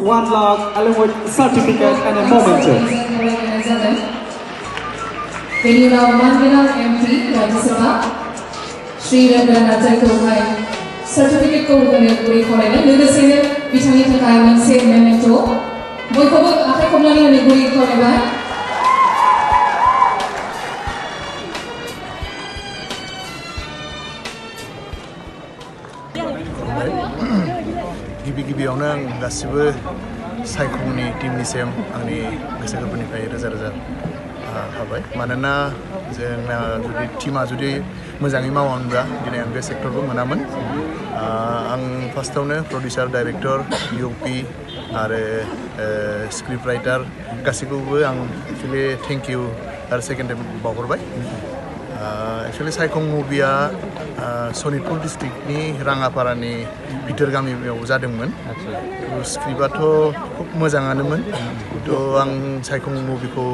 1 lakh along with certificate and a memento. Benih Manggil MP Rajya Sabha Sri Rendranath Tagore certificate ko hoganai guri kholaina लोगोसेनो बिथांनि थाखाय मोनसे memento बयखौबो आखाइ खबनानै होनो गuri kholaयबाय गिबियावनो आं गासिबो सायख'नि टीमनिसिम आंनि गोसो गोरबोनिफ्राय रोजा रोजा हाबाय मानोना जोंना जुदि टीमा जुदि मोजाङै मावामोनब्ला दिनै आं बे सेक्टरबो मोनामोन आं फार्स्टआवनो प्रडिउसार डाइरेक्टर डिअपि आरो स्क्रिप्ट राइटार गासैखौबो आं एक्चुअलि थेंक इउ आरो सेकेन्ड टाइम बावहरबाय एक्चुअलि सायखं मुभिया सनितपुर डिस्ट्रिक्टनि राङापारानि भिथोर गामियाव जादोंमोन स्क्रिप्टआथ' खुब मोजाङानोमोन थ' आं सायखं मुभिखौ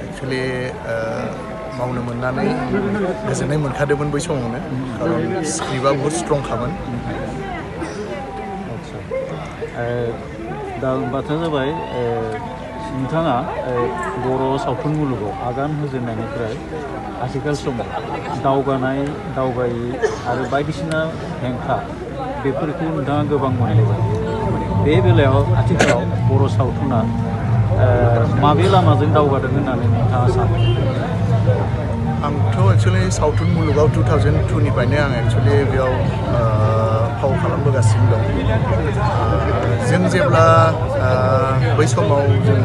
एक्चुअलि मावनो मोननानै गोजोननाय मोनखादोंमोन बै समावनो खारन स्क्रिप्टआ बहुद स्ट्रंखामोन दा बाथ्राया जाबाय नोंथाङा बर' सावथुन मुलुगाव आगान होजेननायनिफ्राय आथिखाल समाव दावगायि आरो बायदिसिना हेंथा बेफोरखौ नोंथाङा गोबां मोनलायबाय बे बेलायाव आथिखालाव बर' सावथुना माबे लामाजों दावगादों होननानै नोंथाङा सानो आंथ' एक्चुअलि सावथुन मुलुगाव 2002निफ्रायनो आं एक्चुअलि बेयाव फाव खालामबोगासिनो दं जों जेब्ला बै समाव जों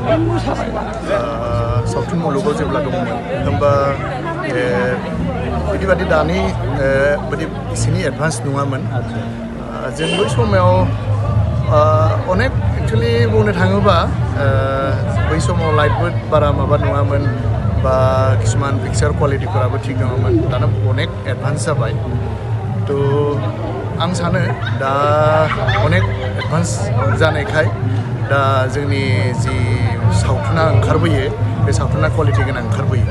सावथुन मुलुगाव जेब्ला दंमोन होमबा बिदि दानि बिदि एसेनि एडभान्स नङामोन जों बै समाव अनेक एक्चुअलि बुंनो थाङोबा बै समाव लाइटबो बारा माबा नङामोन बा किसुमान पिक्चार क्वालिटिफोराबो थिग नङामोन दाना अनेक एडभान्स जाबाय थ' आं सानो दा अनेक एडभान्स जानायखाय दा जोंनि जि सावथुना ओंखारबोयो बे सावथुना क्वालिटि गोनां ओंखारबोयो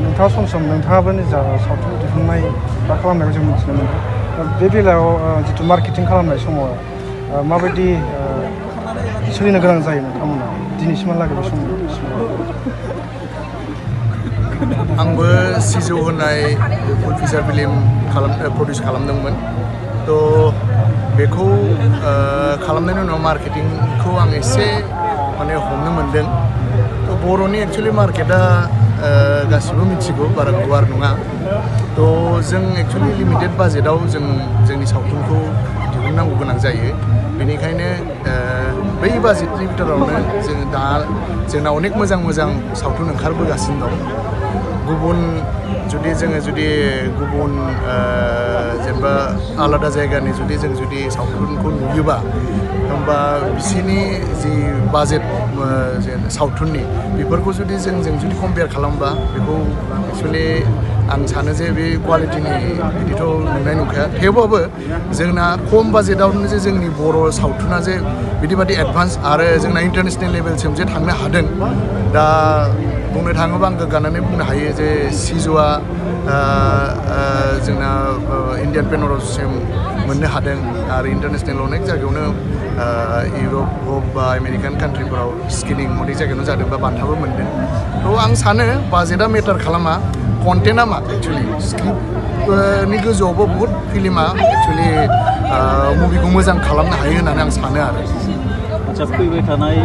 नोंथाङा सम नोंथाङाबो निजा सावथुन दिहुननाय बा खालामनायखौ जों मिथिनो मोनो बे बेलायाव जिथु मार्केटिं खालामनाय समाव माबायदि सोलिनो गोनां जायो नोंथांमोना दिनैसिमहालागै बे समाव आंबो सिजौ होननाय फुल फिचार फिल्म प्रडिउस खालामदोंमोन थ' बेखौ खालामनायनि उनाव मार्केटिंखौ आं एसे माने हमनो मोनदों थ' बर'नि एक्चुअलि मार्केटआ गासिबो मिथिगौ बारा गुवार नङा थ' जों एक्चुअलि लिमिटेड बाजेटआव जोंनि सावथुनखौ दिहुननांगौ गोनां जायो बेनिखायनो बै बाजेटनि बिथोरावनो जोंना अनेक मोजां सावथुन ओंखारबोगासिनो दं गुबुन गुबुन जेनेबा आलादा जायगानि जुदि सावथुनखौ नुयोबा होमबा बिसोरनि जि बाजेट सावथुननि बेफोरखौ जुदि जों कम्पेयार खालामबा बेखौ एक्चुअलि आं सानो जे बे क्वालिटिनि बिदिथ' नुनाय नंखाया थेवबाबो जोंना खम बाजेटआवनो जे जोंनि बर' सावथुना जे बिदि एडभान्स आरो जोंना इन्टारनेसनेल लेभेलसिम जे थांनो हादों दा बुंनो थाङोबा आं गोग्गानानै बुंनो हायो जे सिजौआ जोंना इन्डियान पेनरसिम मोननो हादों आरो इन्टारनेसनेल अनेक जायगायावनो इउरप हक बा आमेरिकान कान्ट्रिफोराव स्क्रिनिं अनेक जायगायावनो जादों बा बान्थाबो मोनदों थ' आं सानो बाजेटआ मेटार खालामा कन्टेन्टआ मा एक्चुअलि स्क्रिप्टनि गोजौआवबो बहुद फिल्मा एक्चुअलि मुभिखौ मोजां खालामनो हायो होननानै आं सानो आरो आच्चा फैबाय थानाय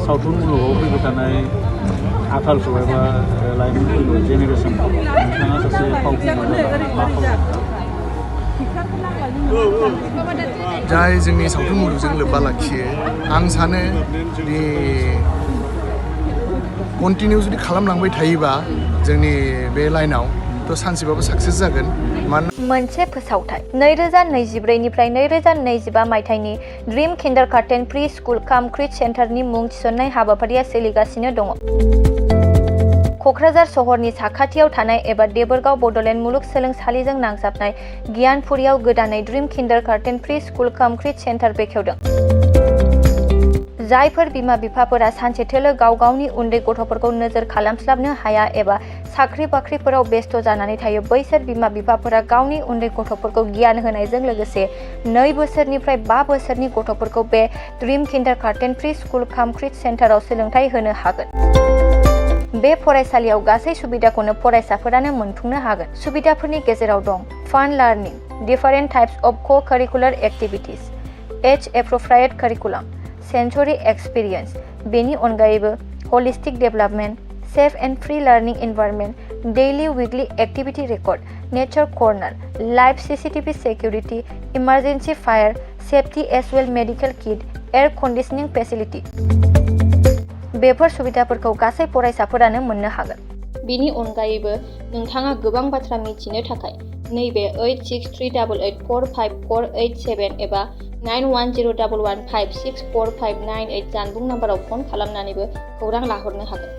सावथुन मुलुगाव फैबाय थानाय आथालखौ एबा लाइमोनफोरखौ जेनेरेसनखौ नोंथाङा सासे फावखुंगुर मा जाय जोंनि सावथुन मुलुगजों लोब्बा लाखियो आं सानो जुदि कन्टिनिउ जुदि खालामलांबाय थायोबा जोंनि बे लाइनाव थ' सानसेबाबो साक्सेस जागोन मोनसे फोसावथाय 2024निफ्राय 2025 मायथाइनि ड्रीम किन्डारगार्टेन प्रि स्कुल काम क्रिच सेन्टारनि मुं थिसननाय हाबाफारिया सोलिगासिनो दङ क'क्राझार सहरनि साखाथियाव थानाय एबा देबोरगाव बड'लेण्ड मुलुगसोलोंसालिजों नांजाबनाय गियानपुरियाव गोदानै ड्रीम किन्डारगार्टेन प्रि स्कुल काम क्रिच सेन्टार बेखेवदों जायफोर बिमा बिफाफोरा सानसेथोलो गाव गावनि उन्दै गथ'फोरखौ नोजोर खालामस्लाबनो हाया एबा साख्रि बाख्रिफोराव बेस्थ' जानानै थायो बैसोर बिमा बिफाफोरा गावनि उन्दै गथ'फोरखौ गियान होनायजों लोगोसे 2 बोसोरनिफ्राय 5 बोसोरनि गथ'फोरखौ बे ड्रिम किन्डारगार्टेन प्रि स्कुल काम क्रिच सेन्टाराव सोलोंथाइ होनो हागोन। बे फरायसालियाव गासै सुबिदाखौनो फरायसाफोरानो मोनफुंनो हागोन। सुबिदाफोरनि गेजेराव दं fun learning, different types of co-curricular activities, age appropriate curriculum, sensory experience, बेनि अनगायैबो holistic development, safe and free learning environment, daily weekly activity record, nature corner, live CCTV security, emergency fire safety as well medical kit, air conditioning facility. बेफोर सुबिदाफोरखौ गासै फरायसाफोरानो मोननो हागोन। बेनि अनगायैबो नोंथाङा गोबां बाथ्रा मिथिनो थाखाय नैबे 8638145487 एबा 9101156459 जानबुं नाम्बाराव फन खालामनानैबो खौरां लाहरनो हागोन।